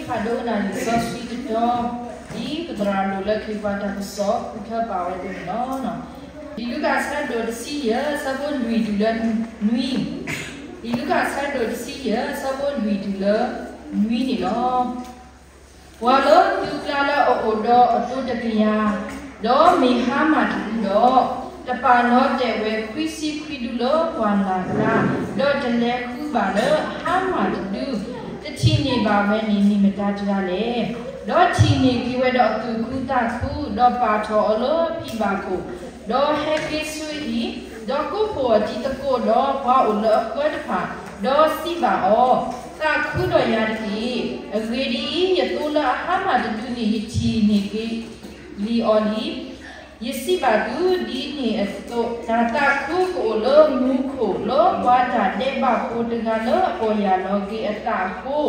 ဖးဒိၣ်နၤလံာ်စီဆှံတတီၤ, ဒ်ပသရၣ်ဒိၣ်လၢခံပှၤတၢ်ကစီၣ်ဃုထၢပာ်ဝဲအသိးန့ၣ်လီၤ. လံာ်လူၤကၣ်အဆၢဒိၣ်တဆံယဲၢ် အဆၢဖိလွံၢ်တုၤလၢနွံ, လံာ်လူၤကၣ်အဆၢဒိၣ်တဆံယဲၢ် အဆၢဖိလွံၢ်တုၤလၢနွံန့ၣ်လီၤ. ပှၤလၢသုကျါလၢအအိၣ်ဒီးအသိတကယၤ, ဒီးမ့ၢ်ဟါမၢ်တဒုဒီး, တပာ်လီၤတဲာ်ဝဲခွံဆံခွံဒုလၢပှၢ်လၢ်ကျါ, ဒီးတလဲၤဃုဘၣ်လၢအဟါမၢ်တဒု, တထံၣ်န့ၢ်ဘၣ်ဝဲန့ၣ်မ့ၢ်မတၤတဂၤလဲၣ်. ဒီးထံၣ်န့ၢ်က့ၤဝဲဒီးအသူၣ်ခုသးခု, ဒီးပာ်ထီၣ်အီၤလၢဖံဘၣ်ခိၣ်, ဒီးဟဲက့ၤဆူအဟံၣ်, ဒီးကိးဖှိၣ်အီၤတံၤသကိးဒီးပှၤအိၣ်လၢအဃၢတဖၣ်, ဒီးစံးဘၣ်အီၤ, သးခုဒီးယၤတက့ၢ်. အဂ့ၢ်ဒ်အံၤ, ယသိလၢအဟါမၢ်တဒုန့ၣ် ယထံၣ်န့ၢ်က့ၤလံအီၤလံ. ယစံးဘၣ်သုဒ်န့ၣ်အသိး, တၢ်သးခုကအိၣ်လၢမူခိၣ်လၢပှၤတၢ်ဒဲးဘးဖိတဂၤလၢအပီၢ်ယၢ်လီၤက့ၤအသးအဃိ,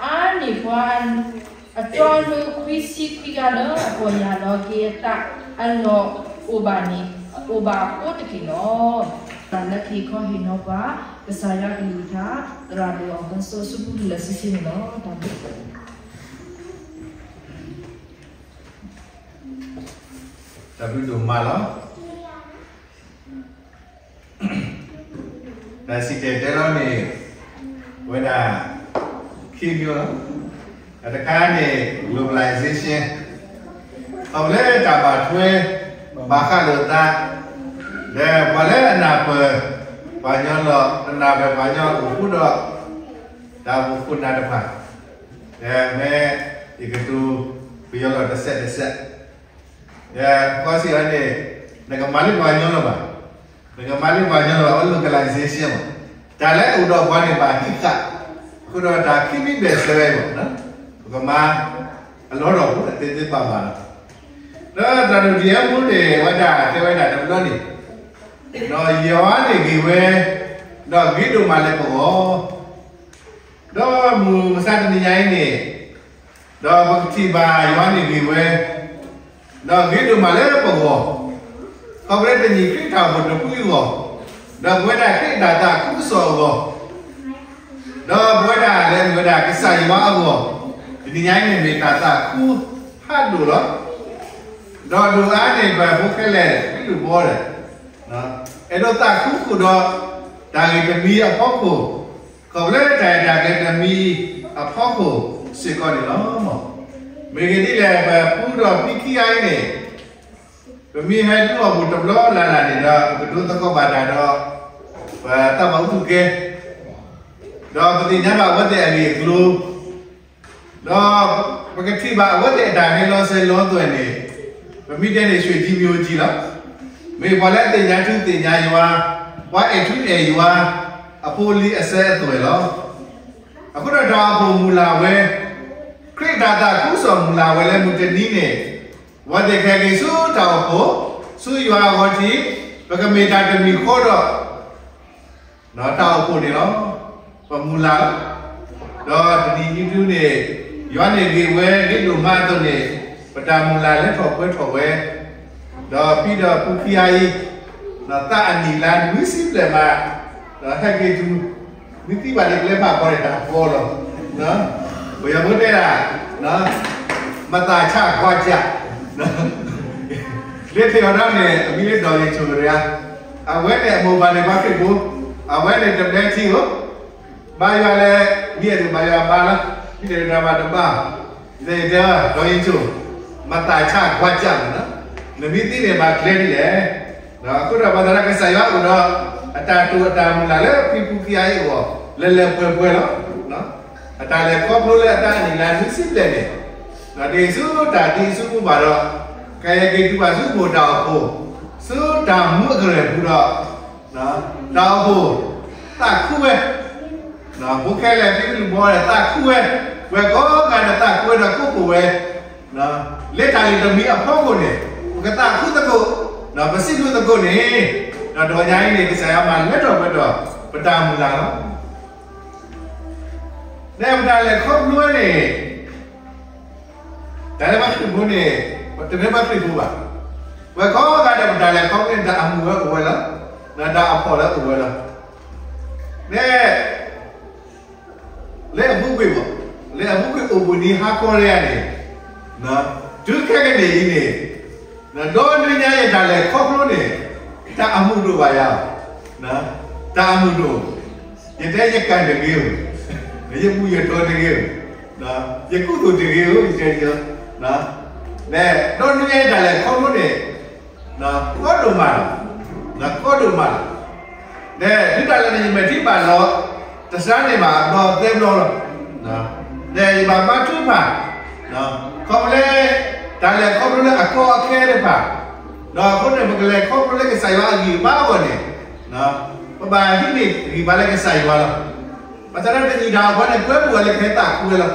အါန့ၢ်ပှၤ အတီအလိၤခွံဆံခွံဂၤလၢအပီၢ်ယၢ်လီၤက့ၤအသးအလီၢ်အိၣ်ဘၣ်န့ၣ် အိၣ်ဘၣ်အဃိတက့ၢ်လီၤ. တၢ်လၢခံခီဟ့ၣ်နီၤပှၤ ကစၢ်ယွၤကလုၢ်ကထါ သရၣ်ဒိၣ်အီၤ ကၢစိ ဆူပူၤလုၢ်လၢ်ဆံဆံန့ၣ်လီၤ. တၢ်ဘျုး တၢ်ဘျုးဒိၣ်မးလီၤ. တၢ်စံၣ်တဲၤတဲလီၤန့ၣ် ဝဲဒၣ် ခံမံၤလီၤ. အတခါန့ၣ် globalization ခီဖျိလၢတၢ်ဘၣ်ထွဲ ဘၣ်ဃးလိာ်သး ဒီးပှၤလၢအနၢ်ပၢၢ်ပှၤကညီလီၤ တနၢ်ပၢၢ်ပှၤကညီအိၣ်ဃုာ်ဒီး တၢ်အိၣ်ဖှိၣ်နၢ်တဖၣ် မ့ၢ်ယကတိၤပယီၤလီၤတစဲးတစဲး ဒီးခီဆံးအီၤန့ၣ် နကမၤလၢပှၤကညီလီၤဘၣ်, နကမၤလၢပှၤကညီလီၤဘၣ် အ globalization မး, တၢ်လၢအိၣ်ဒီးပှၤန့ၣ်ဘၣ်ဟံးဃာ်, အဃိဒီးတၢ်ခံမံၤဘဲၣ်စၢၤဝဲမး, ပကမၤအလီၢ်ဒီးဖိအသ့သ့ဘၣ်ဘၣ်လီၤ. ဒီးတၢ်ဒုးဒံးအမူန့ၣ် ဝဲဒၣ်တဲဝဲဒၣ်တဘျီန့ၣ်, ဒီးယွၤန့ၣ်ဂ့ၤဝဲ, ဒီးဂ့ၤဒိၣ်မးလၢပဂီၢ် ဒီးမုၢ်မဆါတနံၤညါအံၤန့ၣ်, ဒီးပကထံၣ်ဘၣ်ယွၤန့ၣ်ဂ့ၤဝဲ, ဒီးဂ့ၤဒိၣ်မးလၢပဂီၢ်, ခီဖျိတနံၤခရံာ်တၢ်အိၣ်ဖှိၣ်တဖုအဂီၢ်, ဒီးပဝဲဒၣ်ခရံာ်တၢ်သးခုကစီၣ်အဂီၢ်, ဒီးပဝဲဒၣ်လၢမ့ၢ်ဝဲဒၣ်ကစၢ်ယွၤအဂီၢ်, တနံၤညါအံၤန့ၣ်မ့ၢ်တၢ်သးခုဖးဒိၣ်လီၤ. ဒီးဒိၣ်အါန့ၢ်ပဖိခဲလၢာ် ဖံလူၢ်ဘီဒီး အဲၣ်ဒိးသးခုဃုာ်ဒီး တၢ်ဂ့ၢ်တမံၤအဖီခိၣ်, ခီဖျိတၢ်အဲၣ်တၢ်ကျဲၤတမံၤအဖီခိၣ်စ့ၢ်ကီးန့ၣ်လီၤ. မ့ၢ်ဂ့ၢ်ဒ်လဲၣ် ပပူဒီးဖံခံဂၤအံၤန့ၣ်, ပမ့ၢ်ဟဲဒုးအီၣ်မူးတဘျီလၢ်လၢ်န့ၣ်ဒီး ပကဒိသကိးဘၣ်တၢ်ဒီး ပသးဘၣ်အူသူၣ်ကဲ, ဒီးပသ့ၣ်ညါဘၣ်အဝဲသ့ၣ်အဂ့ၢ်အကျိၤ ဒီးပကထံၣ်ဘၣ်အဝဲသ့ၣ်အတၢ်ဟဲလီၤစဲၤလီၤသွဲၣ်န့ၣ်, ပမ့ၢ်တဲန့ၣ် ရွှေကြီးမျိုးကြီးလီၤ. မ့ၢ်ပှၤလၢအသ့ၣ်ညါထူသ့ၣ်ညါယွၤ, ပှၤအဲၣ်ထူအဲၣ်ယွၤအဖိအလံၤအစဲအသွဲၣ်လီၤ. အဃိဒီးတၢ်အိၣ်ဖှိၣ်မုၢ်လၢ်ဝဲ, ခရံာ်တၢ်သးခုကစီၣ်မုၢ်လၢ်ဝဲလၢမုၢ်တနံၤန့ၣ်, အဝဲသ့ၣ်ခဲက့ၤဆူတၢ်အိၣ်ဖှိၣ်, ဆူယွၤအဂီၢ်ထံး, ပကမ့ၢ်တၢ်တမံၤဃီဒီး တၢ်အိၣ်ဖှိၣ်န့ၣ်လီၤ. ပမုၢ်လၢ်လီၤ. ဒီးတနံၤအံၤဒုန့ၣ်, ယွၤန့ၣ်ဂ့ၤဝဲဂ့ၤဒိၣ်မးအသိးန့ၣ်, ပတၢ်မုၢ်လၢ်လၢထီၣ်ပှဲၤထီၣ်ဝဲ, ဒီးဖံဒီးဖုခံဂၤအံၤ, သးအနံၣ်လါနွံဆံဘျဲၣ်မး, ဒီးဟဲက့ၤတုၤ မ့ၢ်သံဘၣ်လၢကျဲဖးဖီန့ၣ် တၢ်ကီလီၤ. ပယီၤဖိတဲဒၣ်, မသးဆၣ်ခွါကၢ်, လၢထံၣ်အီၤဒၣ်န့ၣ် အမံၤလၢ ဒေါ်ယဉ်ချို တဂၤ, အဝဲန့ၣ်အမိၢ်ပၢ်န့ၣ်ပှၤခရံာ်ဖိ, အဝဲန့ၣ်တဘျဲထံဧိၤ, ဘါယွၤလၢ, မ့ၢ်အဲၣ်ဒိးဘါယွၤဘါလီၤ, မ့ၢ်တအဲၣ်ဒိးဘါတဘါ, ယတဲ, ယတဲ, ဒေါ်ယဉ်ချို, မသးဆၣ်ခွါကၢ်မး, နမ့ၢ်သံန့ၣ်ဘၣ်ကျဲဒ်လဲၣ်. အဃိဒီးပှၤသရၣ်ကစၢ်ယွၤအိၣ်ဒီး, အတၢ်တိာ်အတၢ်မုၢ်လၢ်လၢဖံဖုခံဂၤအံၤအဂီၢ်, လဲၤလဲၤပှဲၤပှဲၤလီၤ. အတၢ်လဲၤခီဖျိလၢအတၢ်အနံၣ်လါနွံဆံဘျဲၣ်န့ၣ်, ဒီးတဟ့ၣ်ဆူတၢ်သံဆူမိၢ်ပၢ်ဒီး, ကယဲၢ်က့ၤတုၤဘၣ်ဆူမိၢ်တၢ်အိၣ်ဖှိၣ်, ဆူတၢ်မူအကရၢၢ်ပူၤဒီး, တၢ်အိၣ်ဖှိၣ်, သးခုဝဲ, ဖိခဲလၢာ်ဖံလူၢ်ဘီဒီးသးခုဝဲ, ပှၤကိးဂၤန့ၣ်သးခုဝဲဒီးကိးဖှိၣ်ဝဲ, လၢတၢ်ဂ့ၢ်တမံၤအဖီခိၣ်န့ၣ်, ပကသးခုသကိး, ပစံးဘျုးသကိးန့ၣ်, ဒီးတဂီၤညါအံၤန့ၣ် ကစၢ်ယွၤမၤလၢထီၣ်ပှဲၤထီၣ်, ပတၢ်မုၢ်လၢ်လီၤ. န့ၣ်ပတၢ်လဲၤခီဖျိန့ၣ်, တၢ်လၢပှၤခရံာ်ဖိန့ၣ်, တမ့ၢ်ပှၤခရံာ်ဖိဘၣ်, ပှၤကိးဂၤဒဲးပတၢ်လဲၤခီဖျိန့ၣ် တၢ်အမုာ်ဝဲအိၣ်ဝဲလီၤ, ဒီးတၢ်အဖှီၣ်လၢအိၣ်ဝဲလီၤ. န့ၣ် လၢအပူၤကွံာ်ဘၣ်, လၢအပူၤကွံာ်အိၣ်ဘှံးနံၤဟါခီတဂၤန့ၣ်, တုၤခဲကနံၣ်အံၤန့ၣ်, ဒီးနွံညါယတၢ်လဲၤခီဖျိန့ၣ်, တၢ်အမုာ်ဒိၣ်ဘၣ်ယၤ, တၢ်အမုာ်ဒိၣ်, ယတဲယကၣ်တဂ့ၤဧိၤ, ယဘူၣ်ယတီၤတဂ့ၤဧိၤ, ယကူသိးတဂ့ၤဧိၤ, ယတဲ, ဒီးနွံညါယတၢ်လဲၤခီဖျိန့ၣ် ကီဒိၣ်မးလီၤ, ကီဒိၣ်မးလီၤ. ဒီးဒုးတၢ်လဲာ်န့ၣ် ယမဲာ်ထံဘၣ်လီၤ, တစှၤန့ၢ်ဘၣ်အဘျီသၢဘျီလီၤ. ဒီးယဘၣ်ဘါထုကဖၣ်, ခီဖျိလၢ တၢ်လဲၤခီဖျိလၢအကီအခဲတဖၣ်, ဒီးအဃိန့ၣ် ပကလဲၤခီဖျိလၢကစၢ်ယွၤအဂံၢ်အဘါအဂီၢ်န့ၣ်, ပဘၣ်ဟံးန့ၢ်ဂံၢ်ဘါလၢကစၢ်ယွၤလီၤ. ဘၣ်ဆၣ်ဒီးတနံၤတၢ်အပှၤန့ၣ် ကွဲမုာ်ဝဲလၢကဟဲသးခုဝဲလီၤ.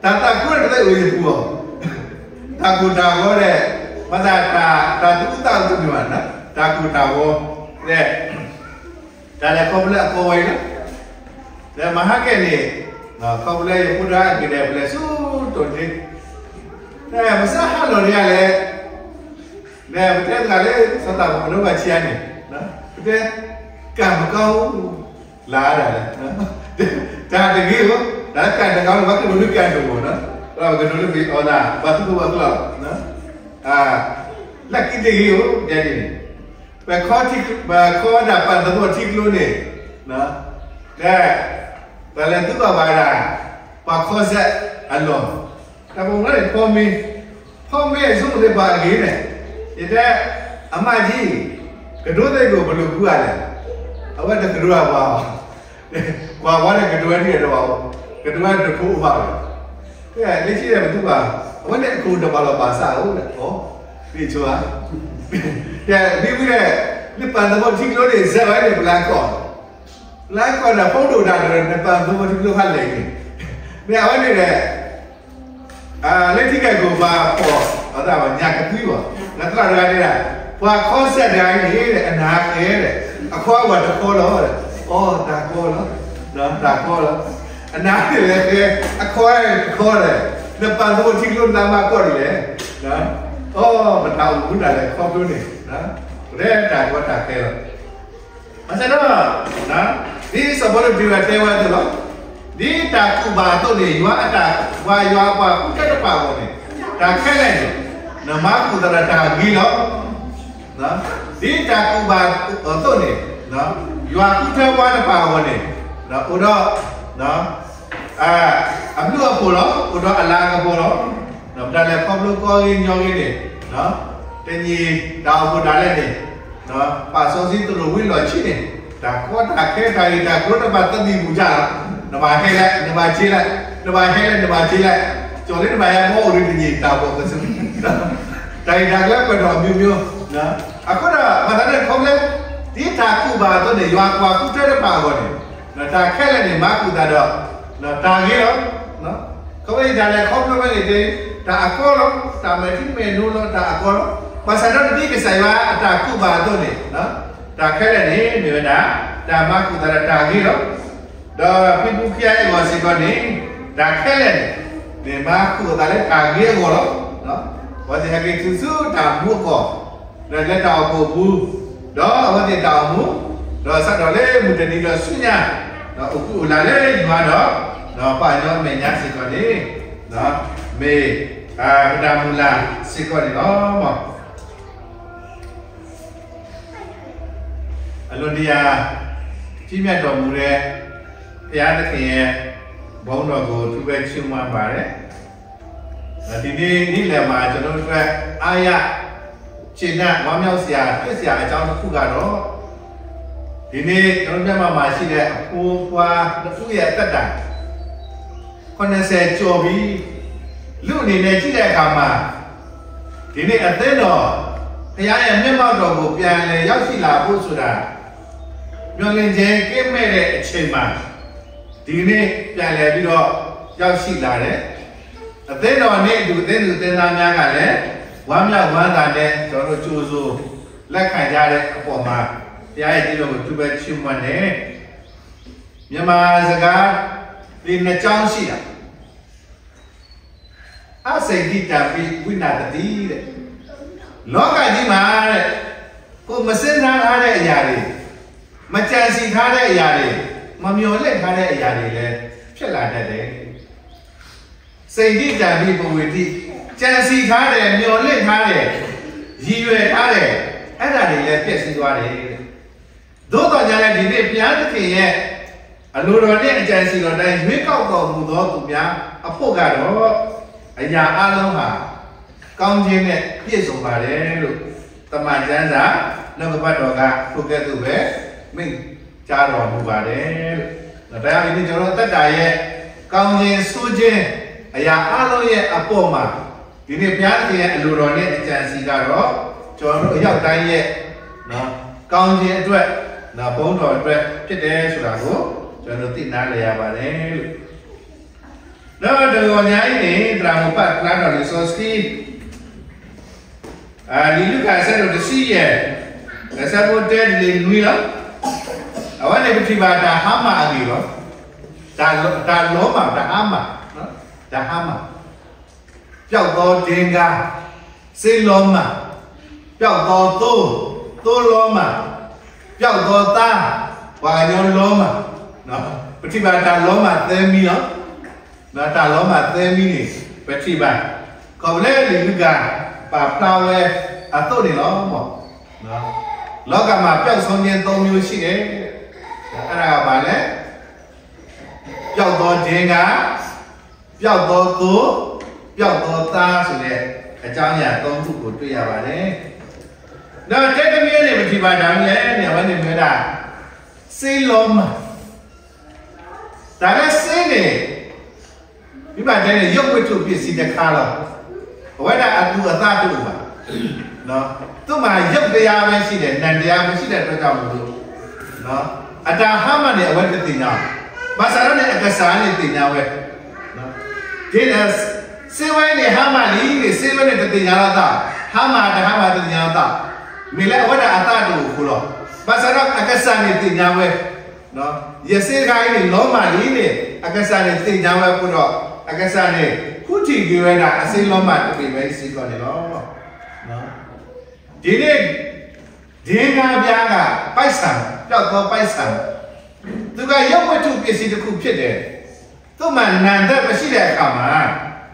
တၢ်သးခုန့ၣ်တသ့ၣ်အုးယပူၤအီၤ, တၢ်ကိၢ်တၢ်ဂီၤဒီး, ဘၣ်ဆၣ်တၢ်သူၣ်အုးသးအုးတမ့ၢ်ဘၣ်, တၢ်ကိၢ်တၢ်ဂီၤ, ဒီး တၢ်လဲၤခီဖျိလၢအကီဝဲအံၤလီၤ. ဒီးမဟါကဲန့ၣ်, ခီဖျိလၢယဖိဒၣ်အဂ့ၢ်ဒီး ပလဲၤဆူတိၤတ့, ဒီးပစးဟးလီၤတဂၤလဲၣ်, ဒီးပတဲတဂၤလၢ စီၤသးပှၢ်ပဒိဘၣ်ဆံးအါန့ၣ်, ပတဲ, ကၣ်မကီ, လၢဒၣ်လဲၣ်, တၢ်တဂ့ၤဧိၤ, တၢ်ကၣ်တဂ့ၤဧိၤ ဘၣ်ကဒိးလၢကၣ်ဒိၣ်မးနီၤ, ဒီးပကဒိးလၢပအီၣ်ဒၣ် ပှၤသူၣ်ဖိဘၣ်ကျီၢ်, လၢခံတဂ့ၤဧိၤ ယဲန့ၣ်, ပခီ, ပခီဒၣ်ပှၤသဝီထံကျိန့ၣ်, ဒီး, ပလဲၤသူဘၣ်ဝဲဒၣ်, ပှၤခီစဲးအလီၢ်, တၢ်ပဝဲန့ၣ်ဖီမ့ၢ်, ဖီမ့ၢ်အဆိကတၢၢ်ပှၤအဂ့ၤန့ၣ်, ယတဲ, အမါကၠံ, ကဒိးသ့ၣ်ကိၣ်ပလိာ်ကူအါလဲၣ်, အဝဲတကဒိးအပှၤအီၤ ကွၢ်ဝဲန့ၣ်ကဒိးဝဲဒ်အံၤတဘၣ်, ကဒိးဝဲတဖိအိၣ်ဘၣ်ဝဲ, လၢခံန့ၣ်ပသူဘၣ်, အဝဲန့ၣ်အကိၣ်တဘၣ်လီၤဘၣ်စးဧိၤလဲၣ်, ဒ်ဆိဧါ, တဲမ့ၢ်ဝံၤဒီး, လၢပှၤသဝီထံကျိန့ၣ် စဲးဝဲန့ၣ် ပလၢကီၢ်, ပလၢကီၢ်ဒီး ဖိဒိၣ်တၢ်ဒီး နပှၤသဝီထံကျိဟးလဲၣ်န့ၣ်, မ့ၢ်အဝဲန့ၣ်ဒီး လၢထံကဲၣ်ကိၣ်ပၤဖီၣ်, အသးဘၣ်ညၣ်ကသွံဘၣ်, နသရၣ်တဂၤန့ၣ်ဒၣ်, ပှၤခီစဲးတဂၤအံၤန့ၣ် အနၢ်ဟဲဒီး, အခီအဝဲတခီလီၤ, အိ တၢ်ကီလီၤ, တၢ်ကီလီၤ, အနၢ်ဟဲလဲၣ်, အခီတခီလဲၣ်, နပှၤသဝီထံကျိနမၤကီၢ်ဒ်လဲၣ်, အိ ပတၢ်အိၣ်မူဒၣ်လဲာ်ခီဖျိန့ၣ်, ပတဲတၢ်ကီတၢ်ခဲလီၤ ဘၣ်ဆၣ်ဒီး, ဒ်စီၤပီလူးတဲဝဲအသိးလီၤ, ဒ်တၢ်ကူၣ်ဘၣ်အသိးန့ၣ် ယွၤအတၢ်, ပှၤယွၤအပှၤဃုထၢတဖၣ်အဂီၢ်န့ၣ်, တၢ်ခဲလၢာ်န့ၣ်, နမၤကူၣ်သးဒီးတၢ်ဂ့ၤလီၤ. ဒ်တၢ်ကူၣ်ဘၣ်အသိးန့ၣ်, ယွၤဃုထၢပှၤတဖၣ်အဂီၢ်န့ၣ်, အိၣ်ဒီး အဘျုးအဖှိၣ်လီၤ, အိၣ်ဒီးအလၤကပီၤလီၤ. ပတၢ်လဲၤခီဖျိကီဂ့ၤညီဂ့ၤန့ၣ်, တနံၤတၢ်အိၣ်ဖှိၣ်ဒၣ်လဲာ်န့ၣ်, ပာ်စီဆှံသရိာ်ဝံၤလီၢ်ခံန့ၣ်, တၢ်ကီတၢ်ခဲတၢ်ဂ့ၢ်တၢ်ကျိၤတဖၣ်သဘံၣ်ဘုၣ်တၢ်လီၤ. နဘၣ်ဟဲလဲၣ်, နဘၣ်က့ၤလဲၣ်, နဘၣ်ဟဲလဲၣ်, နဘၣ်က့ၤလဲၣ်, ကၠီၤလၢနဘၣ်ဟဲဘီအိၣ်ဒံးတနံၤတၢ်ဘီၣ်ကစူၤ, တၢ်ဂ့ၢ်တၢ်ကျိၤပှဲၤထီၣ်အမျိုးမျိုး, အဃိဒီး ဘၣ်သးန့ၣ်ခီဖျိ, ဒ်တၢ်ကူၣ်ဘၣ်အသိးန့ၣ် ယွၤပှၤဃုထၢတဖၣ်အဂီၢ်န့ၣ်, တၢ်ခဲလၢာ်န့ၣ် မၤကူၣ်သးဒီး, တၢ်ဂ့ၤလီၤ. ခီဖျိယတၢ်လဲၤခီဖျိဖဲန့ၣ်တဲ, တၢ်အကီလီၤ, တၢ်မဲာ်ထံမဲာ်နိလီၤ တၢ်အကီလီၤ. ဘၣ်ဆၣ်ဒီးဒ်ကစၢ်ယွၤအတၢ်ကူၣ်ဘၣ်အသိးန့ၣ်, တၢ်ခဲလၢာ်န့ၣ် မ့ၢ်ဝဲဒၣ်, တၢ်မၤကူၣ်သးဒီးတၢ်ဂ့ၤလီၤ. ဒီးဖံဖုခံဂၤအဂီၢ်စ့ၢ်ကီးန့ၣ်, တၢ်ခဲလၢာ်န့ၣ်, မ့ၢ်မၤကူၣ်သးလၢတၢ်ဂ့ၤအဂီၢ်လီၤ. အဝဲသ့ၣ်ဟဲက့ၤတုၤဆူတၢ်မူအကီၢ်, ဒီးလၢတၢ်အိၣ်ဖှိၣ်အပူၤ, ဒီးအဝဲသ့ၣ်တၢ်အိၣ်မူ, ဒီးစးထီၣ်လၢမုၢ်တနံၤဒီးဆူညါ, ဒီးအိၣ်ဃူအိၣ်လၤလၢယွၤဒီး, ဒီးပှၤကညီအမဲာ်ညါစ့ၢ်ကီးန့ၣ်, မ့ၢ်, ပတၢ်မုၢ်လၢ်စ့ၢ်ကီးန့ၣ်လီၤ. အလွန်တရာ ကြီးမြတ်တော်မူတဲ့ ဘုရားသခင်ရဲ့ ဘုန်းတော်ကို အထူးပဲ ချီးမွမ်းပါတယ်။ ဒီနေ့နေ့လယ်မှာ ကျွန်တော်တို့အတွက် အားရကျေနပ်ဝမ်းမြောက်စရာ ဖြစ်စရာအကြောင်းတစ်ခုကတော့ ဒီနေ့ကျွန်တော်တို့မျက်မှောက်မှာရှိတဲ့ အဖိခွါနှစ်ဦးရဲ့အသက်တာ ခုနှစ်ဆယ်ကျော်ပြီ။ လူ့အနေနဲ့ကြည့်တဲ့အခါမှာ ဒီနေ့အသင်းတော် ဘုရားရဲ့မျက်မှောက်တော်ကို ပြန်လည်ရောက်ရှိလာဖို့ဆိုတာ မျှော်လင့်ခြင်းကင်းမဲ့တဲ့အချိန်မှာ ဒီကနေ့ပြန်လည်ပြီးတော့ ရောက်ရှိလာတယ်။ အသင်းတော်နဲ့အတူ အသင်းသူအသင်းသားများကလည်း ဝမ်းမြောက်ဝမ်းသာနဲ့ ကျွန်တော်တို့ကြိုဆိုလက်ခံကြတဲ့အပေါ်မှာ ဘုရားရဲ့ကျေးဇူးတော်ကို အထူးပဲချီးမွမ်းတယ်။ မြန်မာစကား ဒီနှစ်ကြောင်းရှိတာ။ အသင်္ခိတံ ပိ ဝိနန္သတိ တဲ့။ လောကကြီးမှာတဲ့ ကိုယ်မစဉ်းစားထားတဲ့အရာတွေ၊ မကြံစည်ထားတဲ့အရာတွေ၊ မမျှော်လင့်ထားတဲ့အရာတွေလည်း ဖြစ်လာတတ်တယ်။ စိတ်ဓိ တၢ်ဘံၣ်ပဝေၢ်ဒိ, ကြံစည်ထားတယ်, မျှော်လင့်ထားတယ်, ရည်ရွယ်ထားတယ်, အဲ့ဒါတွေလည်း ပျက်စီးသွားတယ်. သို့သော်ငြားလည်း ဒီနေ့ ဘုရားသခင်ရဲ့ အလိုတော်နဲ့ အကြံစည်တော်တိုင်း ရွေးကောက်တော်မူသောသူများအဖို့ကတော့ အရာအားလုံးဟာ ကောင်းခြင်းနဲ့ ပြည့်စုံပါတယ်လို့ သမ္မာကျမ်းစာ နှုတ်ကပတ်တော်က ထိုကဲ့သို့ပဲ မိန့်ကြားတော်မူပါတယ်လို့။ ဒါကြောင့် ဒီနေ့ ကျွန်တော်တို့ အသက်တာရဲ့ ကောင်းခြင်း ဆိုးခြင်း အရာအားလုံးရဲ့အပေါ်မှာ ဒီနေ့ ဘုရားသခင်ရဲ့ အလိုတော်နဲ့ အကြံအစည်ကတော့ ကျွန်တော်တို့ အရောက်တိုင်းရဲ့ နော် ကောင်းခြင်းအတွက် နော် ဘုန်းတော်အတွက် ဖြစ်တယ်ဆိုတာကို ကျွန်တော်တို့ သိနားလည်ရပါတယ်လို့။ ဒီးတဂီၤညါအံၤန့ၣ် သရၣ်မုၣ်ပာ်ဖျါထီၣ်လံာ်စီဆှံ လံာ်လူၤကၣ်အဆၢဒိၣ်တဆံယဲၢ် အဆၢဖိတၢတုၤလၢနွံလီၤ. အဝဲန့ၣ်ပထံၣ်ဘၣ်တၢ်ဟါမၢ်အဂ့ၢ်လီၤ. တၢ်လီၤ, တၢ်လီၤမၢ် တၢ်ဟါမၢ်, တၢ်ဟါမၢ်, ပျောက်သောဒင်္ဂါ, ဆေးလီၤမၢ်, ပျောက်သောသိုး, သိုးလီၤမၢ်, ပျောက်သောသား, ပှၤကညီလီၤမၢ်, ပထံၣ်ဘၣ်တၢ်လီၤမၢ်သၢမံၤလီၤ. တၢ်လီၤမၢ်သၢမံၤန့ၣ် ပထံၣ်ဘၣ် ခီဖျိလံာ်လူၤကၣ် ပာ်ဖျါဝဲအသိးန့ၣ်လီၤ. လောကမှာ ပျောက်ဆုံးခြင်း သုံးမျိုးရှိတယ်. အဲ့ဒါကဘာလဲ? ပျောက်သောဒင်္ဂါ, ပျောက်သောသိုး, ပျောက်သောသားဆိုတဲ့ အကြောင်းအရာသုံးခုကို တွေ့ရပါတယ်. ဒီးတဲတမံၤန့ၣ် ပထံၣ်ဘၣ်တၢ်မနုၤလဲၣ်န့ၣ် အဝဲန့ၣ်မ့ၢ်ဝဲဒၣ် ဆေးလီၤမၢ် တၢ်လၢ ဆေး န့ၣ် မ့ၢ်ဘၣ်တဲန့ၣ် ရုပ်ဝတ္ထုပစ္စည်းတခါလီၤ. အဝဲဒၣ်အသူၣ်အသးတအိၣ်ဘၣ်. သူ့မှာ ရုပ်တရားပဲရှိတယ်, နာမ်တရားမရှိတဲ့အတွက်ကြောင့်မို့လို့ အတၢ်ဟါမၢ်န့ၣ် အဝဲတသ့ၣ်ညါဘၣ်. ဘၣ်ဆၣ်ဒီးန့ၣ် အကစၢ်န့ၣ်သ့ၣ်ညါဝဲ ဒ်လဲၣ်, ဆေးဝဲန့ၣ် ဟါမၢ်လံန့ၣ် ဆေးဝဲန့ၣ်တသ့ၣ်ညါလီၤသး, ဟါမၢ်တဟါမၢ်တသ့ၣ်ညါလီၤသး, မ့ၢ်လၢအဝဲဒၣ်အသးတအိၣ်အဃိလီၤ. ဘၣ်ဆၣ်ဒီးအကစၢ်န့ၣ်သ့ၣ်ညါဝဲ ယဆေးတခါအံၤန့ၣ် လီၤမၢ်လံန့ၣ် အကစၢ်န့ၣ်သ့ၣ်ညါဝဲအဃိဒီး အကစၢ်န့ၣ် ဃုထံၣ်က့ၤဝဲဒၣ်အဆေးလီၤမၢ်တဘ့ၣ်ဝဲအံၤစ့ၢ်ကီးန့ၣ်လီၤ. ဒီနေ့ ဒင်္ဂါးပြားက ပိုက်ဆံ ပျောက်သောပိုက်ဆံ သူက ရုပ်ဝတ္ထုပစ္စည်းတစ်ခုဖြစ်တယ်. သူ့မှာ နံပါတ်မရှိတဲ့အခါမှာ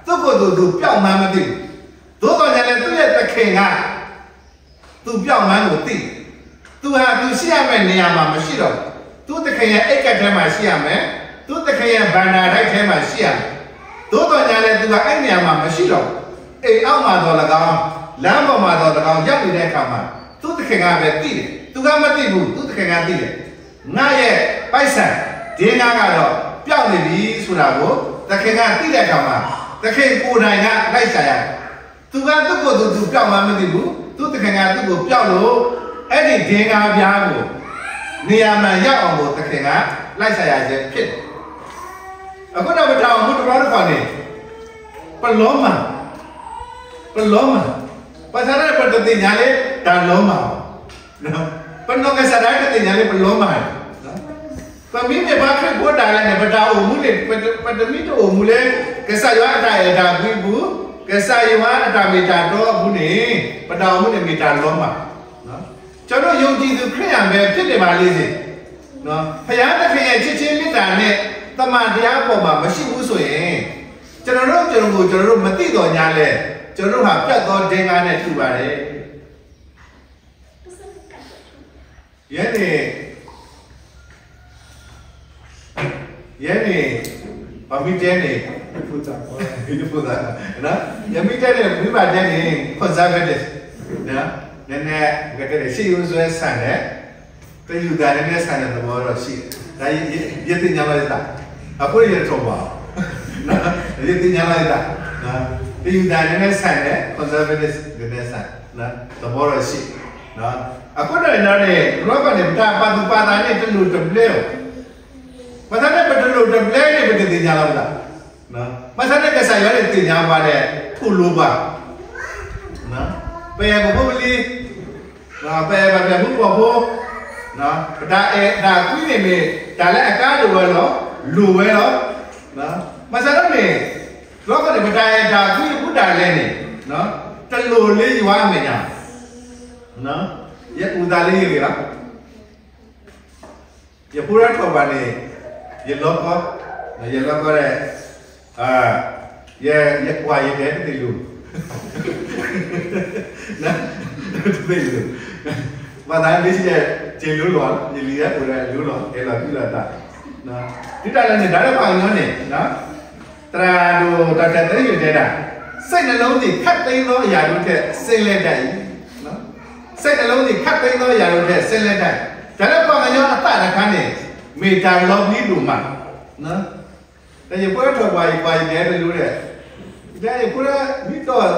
သူ့ကိုယ်သူ သူပျောက်မှန်းမသိဘူး. သို့သော်ငြားလည်း သူ့ရဲ့သခင်က သူပျောက်မှန်းကိုသိတယ်. သူဟာ သူရှိရမယ့်နေရာမှာ မရှိတော့ဘူး. သူ့သခင်ရဲ့အိပ်ခန်းထဲမှာ ရှိရမယ်. သူ့သခင်ရဲ့ဘဏ္ဍာတိုက်ထဲမှာ ရှိရမယ်. သို့သော်ငြားလည်း သူက အဲ့နေရာမှာ မရှိတော့ဘူး. အိမ်အောက်မှာသော်လည်းကောင်း, လမ်းပေါ်မှာသော်လည်းကောင်း ရောက်နေတဲ့အခါမှာ သူ့သခင်ကပဲသိတယ်. သူကမသိဘူး, သူ့သခင်ကသိတယ်. ငါ့ရဲ့ပိုက်ဆံ ဒင်္ဂါးကတော့ ပျောက်နေပြီဆိုတာကို သခင်ကသိတဲ့အခါမှာ သခင်ကိုယ်တိုင်က လိုက်ရှာရတယ်. သူက သူ့ကိုယ်သူ သူပျောက်မှန်းမသိဘူး. သူ့သခင်က သူ့ကိုပျောက်လို့ အဲ့ဒီဒင်္ဂါးပြားကို နေရာမှန်ရောက်အောင်ကို သခင်က လိုက်ရှာရခြင်းဖြစ်တယ်. အဃိဒီး ပတၢ်အိၣ်မူတဘျီတခီၣ်န့ၣ် ပလီၤမၢ်, ပလီၤမၢ်, ဘၣ်ဆၣ်ဒီး ပတသ့ၣ်ညါလၢ တၢ်လီၤမၢ်ဘၣ်. ပနီၢ်ကစၢ်ဒၣ်တသ့ၣ်ညါလၢ ပလီၤမၢ်န့ၣ် ပမ့မ့ၢ်ပှၤခရံာ်ဖိဒၣ်လဲာ်န့ၣ် ပတၢ်အိၣ်မူန့ၣ် ပတမ့ၢ်တအိၣ်မူလၢ ကစၢ်ယွၤအတၢ်အဲၣ်တၢ်ကွံအပူၤ, ကစၢ်ယွၤအတၢ်မ့ၢ်တၢ်တီအပူၤန့ၣ် ပတၢ်အိၣ်မူန့ၣ်မ့ၢ်တၢ်လီၤမၢ်. ကျွန်တော်တို့ ယုံကြည်သူ ခရစ်ယာန်ပဲ ဖြစ်နေပါလေစေ. ဘုရားသခင်ရဲ့ ချစ်ခြင်းမေတ္တာနဲ့ သမ္မာတရားအပေါ်မှာ မရှိဘူးဆိုရင် ကျွန်တော်တို့ ကျွန်တော်ကို ကျွန်တော်တို့ မသိသော်ငြားလဲ ကျွန်တော်တို့ဟာ ပျောက်သောဒင်္ဂါးနဲ့ တူပါတယ်. ယဲန့ၣ်, ယဲန့ၣ်, ပှၤမ့ၢ်တဲန့ၣ်, ယမ့ၢ်တဲန့ၣ် မ့ၢ်ဘၣ်တဲန့ၣ် conservative နည်းနည်း ပကတဲန့ၣ် ရှေးရိုးစွဲဆန်တယ်, တယူၢ်သးနည်းနည်းဆန်တဲ့သဘောတော့ရှိတယ်. ဒါ ယသ့ၣ်ညါလီၤယသး, အဃိန့ၣ် ယတထိၣ်ဘၣ်, ယသ့ၣ်ညါလီၤယသး, တယူၢ်သးနည်းနည်းဆန်တယ်, conservative နည်းနည်းဆန်, သဘောတော့ရှိတယ်. အဃိန့ၣ် တဘျီဘျီန့ၣ် ပတၢ်ပာ်သူၣ်ပာ်သးန့ၣ် တလိၣ်တဘျဲဘၣ်. ဘၣ်ဆၣ်န့ၣ် ပတလိၣ်တဘျဲန့ၣ် ပတသ့ၣ်ညါလီၤပသး. ဘၣ်ဆၣ်န့ၣ် ကစၢ်ယွၤန့ၣ်သ့ၣ်ညါပှၤဒီး ထူၣ်လိာ်ပှၤ, ပအဲၣ်ပဖိပလံၤ, ပအဲၣ်ပှၤဖံဖုဖု, ပတၢ်အဲၣ်တၢ်ကွံန့ၣ်မ့ၢ် တၢ်လၢအကါဒိၣ်ဝဲလီၤ, လိၣ်ဝဲလီၤ. ဘၣ်ဆၣ်န့ၣ် တဘျီဘျီန့ၣ် ပတၢ်အဲၣ်တၢ်ကွံအပူၤဒၣ်လဲာ်န့ၣ် တလိၣ်လၢယွၤအမဲာ်ညါ. ယအုၣ်သးလၢယဂ့ၢ်လီၤ. ယဖိထီၣ်ဘၣ်န့ၣ် ယလီၤကီ, ယလီၤကီဒီး အ ယကွၢ်ယတဲတသ့ၣ်လိၤ, တသ့ၣ်လိၤ, ဘၣ်သးဒ်လဲၣ်, ယလိၤလီၤ, ယလံၤဟဲအိၣ်ဒီးလိၤလီၤ, အဲၣ်လီၤကွံလီၤတၢ်, တုၤဒၣ်လဲာ်န့ၣ် တၢ်လၢပှၤကညီန့ၣ်, သရၣ်ဒိၣ် Doctor သရၣ်ယိၤတဲဒၣ်, စိတ်နှလုံးသည် ခပ်သိမ်းသောအရာတို့ထက် ဆင်းလဲတတ်၏, စိတ်နှလုံးသည် ခပ်သိမ်းသောအရာတို့ထက် ဆင်းလဲတတ်, တၢ်လၢပှၤကညီအသးတခါန့ၣ် မ့ၢ်တၢ်လီၤပျံၤဒိၣ်မး, ဒီးယဖိထီၣ်ပှၤ ယကွၢ်ယတဲတလိၤဒီး, ယဖိလၢမ့ၢ်တီၢ်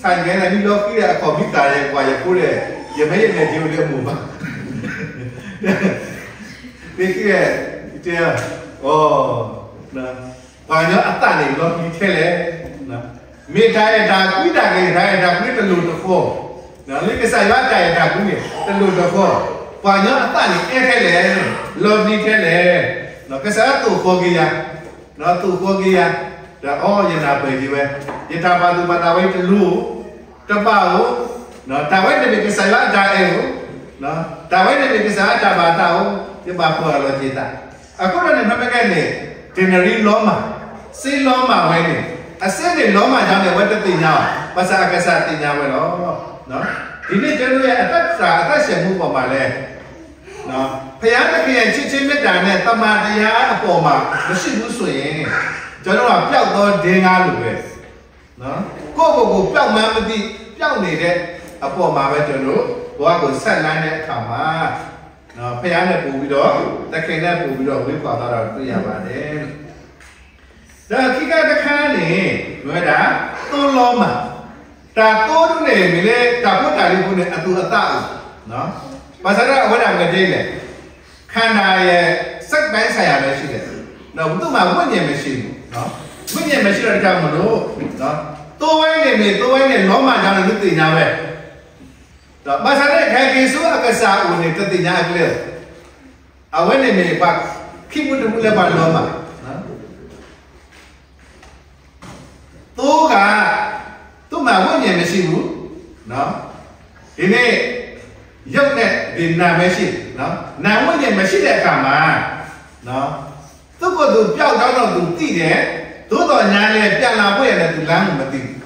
ဆၣ်ယဲန့ၣ် မ့ၢ်လီၤဃံဒီး အခီၣ်မ့ၢ်သးဒီး ယကွၢ်ယဖိဒီး, ယမ့ၢ်ယလဲၤက့ၤအိၣ်လၢအမိၢ်ဘၣ်, မ့ၢ်ဃံဒီး, တဲ, အီ, ပှၤကညီအသးန့ၣ် လီၤပျံၤထဲလဲၣ်, မ့ၢ်တၢ်အဲၣ်တၢ်ကွံတၢ်ဂ့ၤ တၢ်အဲၣ်တၢ်ကွံတလိၤတဃီ, လၢကစၢ်ယွၤတၢ်အဲၣ်တၢ်ကွံန့ၣ် တလိၤတဃီ, ပှၤကညီအသးန့ၣ် အဲၣ်ထဲလဲၣ်, လီၤပျံၤထဲလဲၣ်, ကစၢ်ယွၤသိၣ်ဃီၤက့ၤယၤ, သိၣ်ဃီၤက့ၤယၤ, ဒီးအီ ယနၢ်ပၢၢ်က့ၤဝဲ, ယတၢ်ပာ်သူၣ်ပာ်သးဝဲတလိၤ, တဘၣ်ဧိၤ, တၢ်ဝဲန့ၣ်မ့ၢ်ကစၢ်ယွၤအတၢ်အဲၣ်ဧိၤ, တၢ်ဝဲန့ၣ်မ့ၢ်ကစၢ်ယွၤအတၢ်ဘၣ်သးဧိၤ, ယဘၣ်ပှၢ်လီၤက့ၤသး, အဃိဒီးန့ၣ် ဖဲမ့ၢ်ကဲန့ၣ်, တနရံလီၤမၢ်, စ့လီၤမၢ်ဝဲန့ၣ်, အစ့န့ၣ်လီၤမၢ်ယၤန့ၣ် အဝဲတသ့ၣ်ညါအီၤ, ဘၣ်ဆၣ်အကစၢ်သ့ၣ်ညါဝဲလီၤ. ဒီးဒ်န့ၣ် ကျွန်တော်တို့ရဲ့ အသက်တာ အသက်ရှင်မှုပေါ်မှာလည်း ဘုရားသခင်ရဲ့ ချစ်ခြင်းမေတ္တာနဲ့ သမ္မာတရားအပေါ်မှာ မရှိဘူးဆိုရင် ကျွန်တော်တို့ဟာ ပျောက်သောဒင်္ဂါလိုပဲ ကိုယ့်ကိုယ်ကို ပျောက်မှန်းမသိ ပျောက်နေတဲ့အပေါ်မှာပဲ ကျွန်တော်တို့ ဘဝကို ဆက်လှမ်းတဲ့အခါမှာ ဘုရားနဲ့ ပိုပြီးတော့ သခင်နဲ့ ပိုပြီးတော့ ဝေးကွာသွားတာကို တွေ့ရပါတယ်. ဒီးခံခါတခါန့ၣ် မ့ၢ်ဝဲဒၣ် သိလီမၢ်, တၢ်သိဒ်န့ၣ် မ့ၢ်လၢတၢ်ဖိတၢ်လံၤပူၤန့ၣ် အသူၣ်အသးအိၣ်, ဘၣ်ဆၣ်ဒီးအဝဲဒၣ်မ့ၢ်ဒ်လဲၣ်, ခန္ဓာရဲ့ စိတ်ပိုင်းဆိုင်ရာပဲရှိတယ်, ဒီး သူ့မှာ ဝိညာဉ်မရှိဘူး, ဝိညာဉ်မရှိတော့ တခြားမလို့, သိဝဲန့ၣ်မ့ၢ် သိဝဲန့ၣ် လီမၢ်ညါန့ၣ် ဒုးသ့ၣ်ညါဝဲ, ဒီးဘၣ်ဆၣ်န့ၣ် ခဲက့ၤဆူအကစၢ်အအိၣ်န့ၣ် တသ့ၣ်ညါအကျဲ, အဝဲန့ၣ်မ့ၢ်ပှၤခံပူတပူလၢပှၤလီမၢ်, သိဂၤ သူ့မှာ ဝိညာဉ်မရှိဘူး, ဒီး ရုပ်နဲ့ ဒီနာမ်ပဲရှိတယ်, နာမ်ဝိညာဉ်မရှိတဲ့အခါမှာ သူ့ကိုယ်သူပျောက်ကြောင်းတော့ သူသိတယ်, သို့သော်ငြားလည်း ပြန်လာဖို့ရာနဲ့ သူလမ်းကိုမသိဘူး.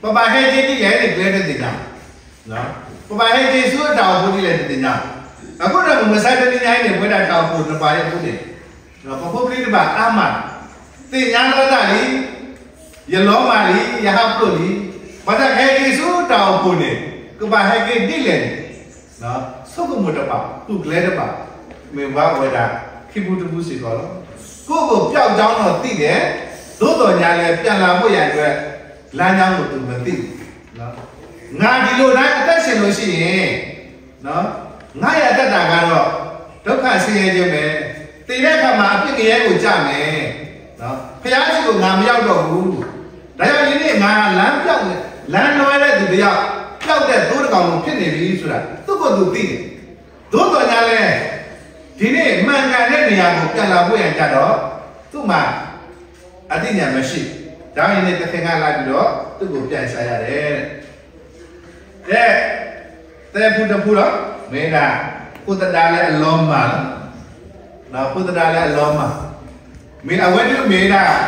ပဘၣ်ဟဲက့ၤဒ်လဲၣ်န့ၣ် ကျဲတသ့ၣ်ညါ, ပဘၣ်ဟဲက့ၤဆူအတၢ်အိၣ်ဖှိၣ်ဒ်လဲၣ်တသ့ၣ်ညါ, အဃိဒီး မုၢ်မဆါတနံၤညါအံၤန့ၣ် ပဝဲဒၣ်တၢ်အိၣ်ဖှိၣ်တဖၣ်အံၤအဃိန့ၣ် ပဖိပလံၤတဖၣ်အါမး, သ့ၣ်ညါလီၤတၢ်လံ, ယလီမၢ်လံ, ယဟးဖျိးလံ, ဘၣ်ဆၣ်ဟဲက့ၤဆူတၢ်အိၣ်ဖှိၣ်န့ၣ် ကဘၣ်ဟဲက့ၤဒ်လဲၣ်န့ၣ်, ဆိကမိၣ်တဘၣ်, သူၣ်ကျဲတဘၣ်, မ့ၢ်ဝဲဒၣ် ခံပူတပူစ့ၢ်ကီးလီၤ. ကိုယ့်ကိုယ်ပျောက်ကြောင်းတော့သိတယ်, သို့သော်ငြားလည်း ပြန်လာဖို့ရာအတွက် လမ်းကြောင်းကို သူမသိဘူး. ငါဒီလိုတိုင်း အသက်ရှင်လို့ရှိရင် ငါရဲ့အသက်တာကတော့ ဒုက္ခဆင်းရဲခြင်းပဲ, သေတဲ့အခါမှာ အပြစ်ငရဲကိုကျမယ်, ဘုရားရှိခိုးငါမရောက်တော့ဘူး, ဒါကြောင့်ဒီနေ့ငါလမ်းပျောက်နေ, လမ်းလွဲတဲ့သူတစ်ယောက်, ပျောက်တဲ့သိုးတစ်ကောင်လိုဖြစ်နေပြီဆိုတာ သူ့ကိုယ်သူသိတယ်. သို့သော်ငြားလည်း ဒီနေ့မှန်ကန်တဲ့နေရာကိုပြန်လာဖို့ရန်ကြတော့ သူ့မှာ အသိဉာဏ်မရှိဘူး. ဒါကြောင့်ဒီနေ့သခင်ကလာပြီးတော့ သူ့ကိုပြန်ရှာရတယ်တဲ့. ကဲ, သဲဖူတဖူလီၤ, မ့ၢ်ဒၣ် ဖိသဒါလၢအလီၤမၢ်, ဖိသဒါလၢအလီၤမၢ်, မ့ၢ်အဝဲဒၣ်မ့ၢ်ဒၣ်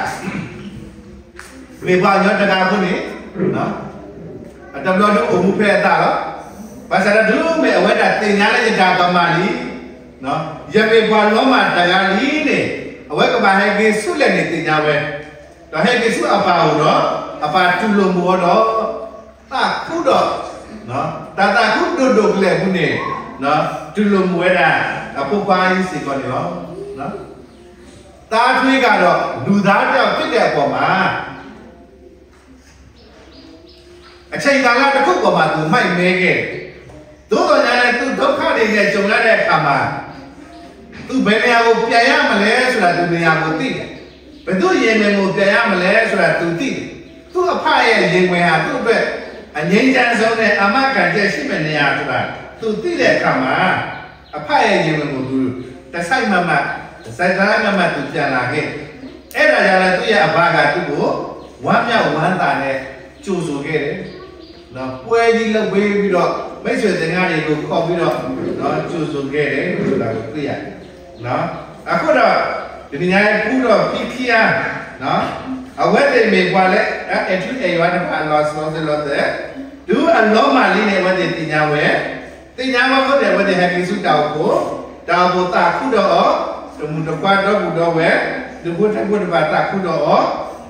မ့ၢ်ပှၤကညီတဂၤအဃိန့ၣ်, အတဘျီဒုးအိၣ်မူဖဲအသးလီၤ. ဘၣ်ဆၣ်ဒီးတုၤမ့ၢ်အဝဲဒၣ်သ့ၣ်ညါလၢယတၢ်ကမၣ်လံ, ယမ့ၢ်ပှၤလီၤမၢ်တဂၤလံန့ၣ်, အဝဲကဘၣ်ဟဲက့ၤဆူလဲၣ်န့ၣ်သ့ၣ်ညါဝဲ, ဒီးဟဲက့ၤဆူအပၢ်အိၣ်ဒီး, အပၢ်တူၢ်လိာ်မုာ်အီၤဒီး, သးခုဒီး, တၢ်သးခုဒိၣ်ဒိၣ်ကလဲာ်အပူၤန့ၣ်, တူၢ်လိာ်မုာ်ဝဲဒၣ် အဖိခွါအံၤစ့ၢ်ကီးန့ၣ်လီၤ. သားထွေးကတော့ လူသားတစ်ယောက်ဖြစ်တဲ့အပေါ်မှာ အချိန်ကာလတစ်ခုအပေါ်မှာ သူမိုက်မဲခဲ့တယ်. သို့သော်ငြားလည်း သူဒုက္ခတွေနဲ့ကြုံရတဲ့အခါမှာ သူဘယ်နေရာကိုပြန်ရမလဲဆိုတာ သူနေရာကိုသိတယ်. ဘယ်သူ့ရင်ခွင်ကိုပြန်ရမလဲဆိုတာ သူသိတယ်. သူ့အဖရဲ့ရင်ခွင်ဟာ သူ့အတွက်အငြိမ်းချမ်းဆုံးနဲ့ အာမခံချက်ရှိမယ့်နေရာဆိုတာ သူသိတဲ့အခါမှာ အဖရဲ့ရင်ခွင်ကို သူတစိုက်မတ်မတ်, တစိုက်မတ်မတ် သူပြန်လာခဲ့တယ်. အဲဒါကြောင့်လည်း သူ့ရဲ့အဘက သူ့ကို ဝမ်းမြောက်ဝမ်းသာနဲ့ ကြိုဆိုခဲ့တယ်. ပွဲကြီးလုပ်ပေးပြီးတော့ မိတ်ဆွေသင်္ဃတွေကို ခေါ်ပြီးတော့ ကြိုဆိုခဲ့တယ်ဆိုတာကို တွေ့ရတယ်. အခုတော့ တနင်္ဂနွေဖူးတော့ ဖီခိယါ, အဝဲသ့ၣ်မ့ၢ်ပှၤလၢ အဲၣ်ထူအဲၣ်ယွၤတဖၣ်အလီၤစီဆှံလီၤသဲး, တုၤအလီၤမၢ်လံန့ၣ် အဝဲသ့ၣ်သ့ၣ်ညါဝဲ, သ့ၣ်ညါဝဲအဃိန့ၣ် အဝဲသ့ၣ်ဟဲက့ၤဆူတၢ်အိၣ်ဖှိၣ်, တၢ်အိၣ်ဖှိၣ်သးခုဒီးအီၤ, တမုၢ်တခွါဒီပုၢ်ဒီဝဲၢ်, ဒူၣ်ဖိထၢဖိတဖၣ်သးခုဒီးအီၤ,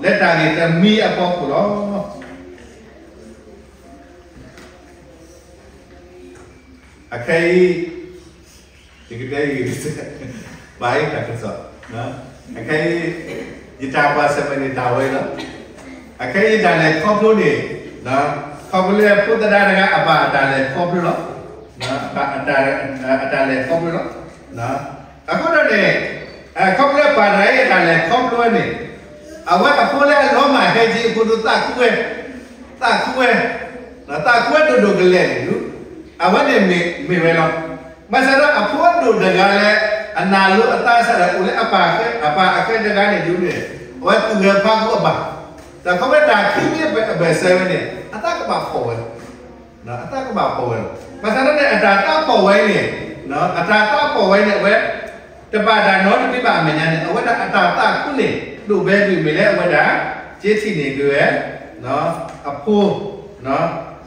လၢတၢ်ဂ့ၢ်တမံၤအဖီခိၣ်လီၤ. အခဲအံၤ ယကတဲအံၤ ဘၣ်အံၤတၢ်ကစီၣ်, အခဲအံၤ ယတၢ်ကွၢ်ဆၢၣ်မဲာ်န့ၣ်တၢ်ဝဲလီၤ. အခဲအံၤတၢ်လဲၤခီဖျိန့ၣ်, ခီဖျိလၢဖိသဒါတဂၤအဘၣ်အတၢ်လဲၤခီဖျိလီၤ. အတၢ်လဲၤခီဖျိလီၤ. အဃိဒီးန့ၣ်, ခီဖျိလၢပၢ်တဂၤအံၤအတၢ်လဲၤခီဖျိဝဲန့ၣ်, အဝဲအဖိလၢအလီၤမၢ်ဟဲက့ၤအဃိဒီးသးခုဝဲ, သးခုဝဲ, သးခုဝဲဒိၣ်ဒိၣ်ကလဲာ်န့ၣ်ဒုး, အဝဲန့ၣ်မ့ၢ်ဝဲလီၤ. ဘၣ်ဆၣ်ဒီးအဖိအဒိၣ်တဂၤလၢ အနၢ်လိအသးစၢ်ဒီးအိၣ်လၢအပၢ်အဃဲတဂၤန့ၣ်ဒုးန့ၣ်, အဝဲသူၣ်ဂဲၤဖးဂီၤအဘၣ်, တၢ်ခီဖျိတၢ်ခံမံၤအဘၢၣ်စၢၤဝဲန့ၣ် အသးကဘၣ်ဖှီၣ်ဝဲလီၤ. အသးကဘၣ်ဖှီၣ်ဝဲလီၤ. ဘၣ်ဆၣ်ဒီးန့ၣ် အတၢ်သးဖှီၣ်ဝဲအံၤန့ၣ်, အတၢ်သးဖှီၣ်ဝဲအံၤန့ၣ် အဝဲ တဘၣ်တၢ်နီတမံၤဘၣ်အမဲာ်ညါန့ၣ် အဝဲဒၣ်အတၢ်သးခုန့ၣ် ဒိၣ်ဘဲဒုးမ့ၢ်လၢအဝဲဒၣ် က့ထံၣ်န့ၢ်က့ၤဝဲ အဖိ လၢ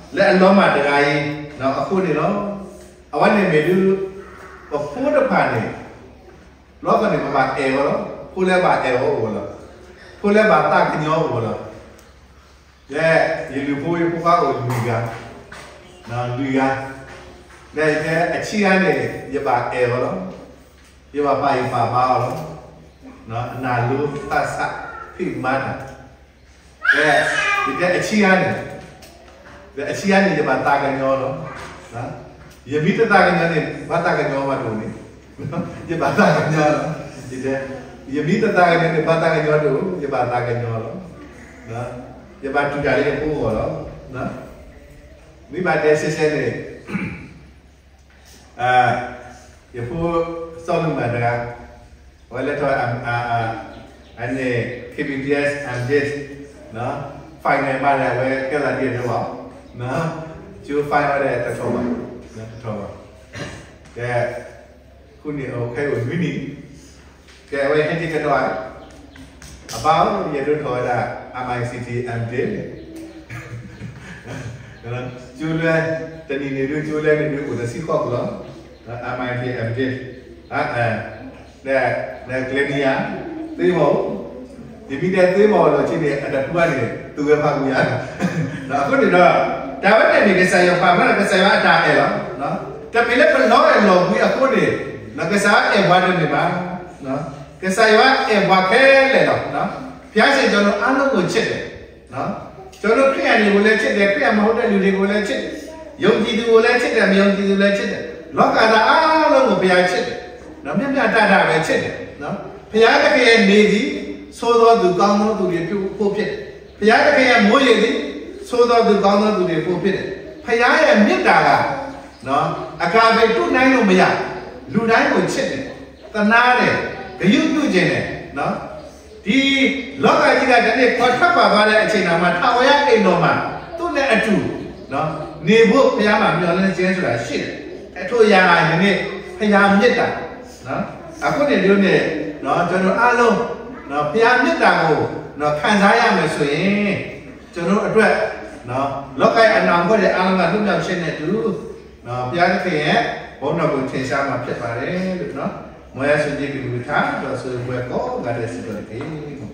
အလီၤမၢ်တဂၤအံၤ အဃိန့ၣ်လီၤ. အဝဲန့ၣ်မ့ၢ်ဒုး ပဖိတဖၣ်န့ၣ် လီၤသီန့ၣ် ပဘၣ်အဲၣ်ဝဲလီၤ. ဖိလၢဘၣ်အဲၣ်ဝဲအိၣ်ဝဲလီၤ. ဖိလၢဘၣ်သးကညီအိၣ်ဝဲလီၤ. ယဲ ယလုၢ်ဖိယဖိခွါအိၣ်လွံၢ်ဂၤ, လွံၢ်ဂၤ, ဒီးယတဲအဆံးဂၤန့ၣ် ယဘၣ်အဲၣ်ဝဲလီၤ. ယဘၣ်ပာ်ဂံၢ်ပာ်ဘါအီၤလီၤ. အနၢ်လိသးစၢ် ဖံးမၤတၢ်, ဒီးယတဲအဆံးဂၤန့ၣ်, ဒီးအဆံးဂၤန့ၣ် ယဘၣ်သးကညီလီၤ. ယမ့ၢ်တသးကညီန့ၣ် ဘၣ်သးကညီမးတအိၣ်န့ၣ်, ယဘၣ်သးကညီလီၤ. ယတဲ ယမ့ၢ်တသးကညီန့ၣ် ဘၣ်သးကညီတအိၣ် ယဘၣ်သးကညီလီၤ. ယဘၣ်တူၢ်တၢ်လၢယဖိအဂီၢ်လီၤ. မ့ၢ်ဘၣ်တဲရှဲရှဲန့ၣ် ယဖိစီၤလူၢ်မၤတဂၤ, အဝဲလဲၤထီၣ် အန့ၣ် KBTS MDiv, final မးဒီး အဝဲကဲလီၤဒ်အဒိဘၣ်, ကၠိ final ဒီးတထီၣ်ဘၣ်, တထီၣ်ဘၣ်, ကဲ ဃုနံၣ်အိၣ်ခဲအံၤအိၣ်နွံနံၣ်, ကဲအဝဲဟဲက့ၤကဒီး အဘၣ်အိၣ် ယဒိးထီၣ်ဝဲဒၣ် MIT MDiv ကၠိလၢ တနံၤန့ၣ်ဒုး ကၠိလၢန့ၣ်ဒုး အိၣ်တဆံဃိးပူၤလီၤ. MIT MDiv ဒီးကျဲနံၤယၤ သ့မီၢ်, ယမ့ၢ်တဲသ့မီၢ်လီၤဆ့န့ၣ် အတဖုဘၣ်န့ၣ် သူဝဲဖးကွံာ်ယၤ. အဃိန့ၣ်ဒီး တၢ်ဝဲန့ၣ်မ့ၢ်ကစၢ်ယွၤပာ်ဖျါဒီး ကစၢ်ယွၤအတၢ်အဲၣ်လီၤ. တမ့ၢ်လၢပလီၤအဲၣ်လီၤကွံအဃိန့ၣ် ကစၢ်ယွၤအဲၣ်ပှၤတမ့ၢ်ဘၣ်. ကစၢ်ယွၤအဲၣ်ပှၤခဲလၢာ်လီၤ. ဘုရားရှင်ကျွန်တော်အားလုံးကိုချစ်တယ်. ကျွန်တော်ခရစ်ယာန်တွေကိုလည်းချစ်တယ်, ခရစ်ယာန်မဟုတ်တဲ့လူတွေကိုလည်းချစ်တယ်, ယုံကြည်သူကိုလည်းချစ်တယ်, မယုံကြည်သူလည်းချစ်တယ်, လောကသားအားလုံးကိုဘုရားချစ်တယ်. မျှမျှတတပဲချစ်တယ်. ဘုရားသခင်ရဲ့နေသည် ဆိုးသောသူကောင်းသောသူတွေအဖို့ဖြစ်တယ်. ဘုရားသခင်ရဲ့မိုးရေသည် ဆိုးသောသူကောင်းသောသူတွေအဖို့ဖြစ်တယ်. ဘုရားရဲ့မေတ္တာက နော်, အဂါပေ တို့နိုင်လို့မရ, လူတိုင်းကိုချစ်တယ်, သနားတယ်, ဂရုပြုချင်တယ်, နော်. ဒီလောကကြီးက ဒီနေ့ ခွဲထွက်ခွာသွားတဲ့အချိန်မှာ ထာဝရအိမ်တော်မှာ သူ့နဲ့အတူ နော်, နေဖို့ ဘုရားမှာ မျှော်လင့်ခြင်းဆိုတာရှိတယ်. အထူးအရာက ယနေ့ ဘုရားမေတ္တာ, နော်. အခုနေတို့နဲ့ နော်, ကျွန်တော်အားလုံး နော်, ဘုရားမေတ္တာကို နော်, ခံစားရမယ်ဆိုရင် ကျွန်တော်အတွက် နော်, လောကရဲ့အနာဂတ်တွေအားလုံးက လွတ်မြောက်ခြင်းနဲ့အတူ နော်, ဘုရားသခင်ရဲ့ဘုန်းတော်ကို ထင်ရှားမှာဖြစ်ပါတယ်လို့ နော်, မော်ယွဲဆိၣ်ဂ့ၤကလုၢ်ကထါ ဒီးဆိၣ်ဂ့ၤပှဲၤကိးဂၤဒဲးစ့ၢ်ကီးတက့ၢ်.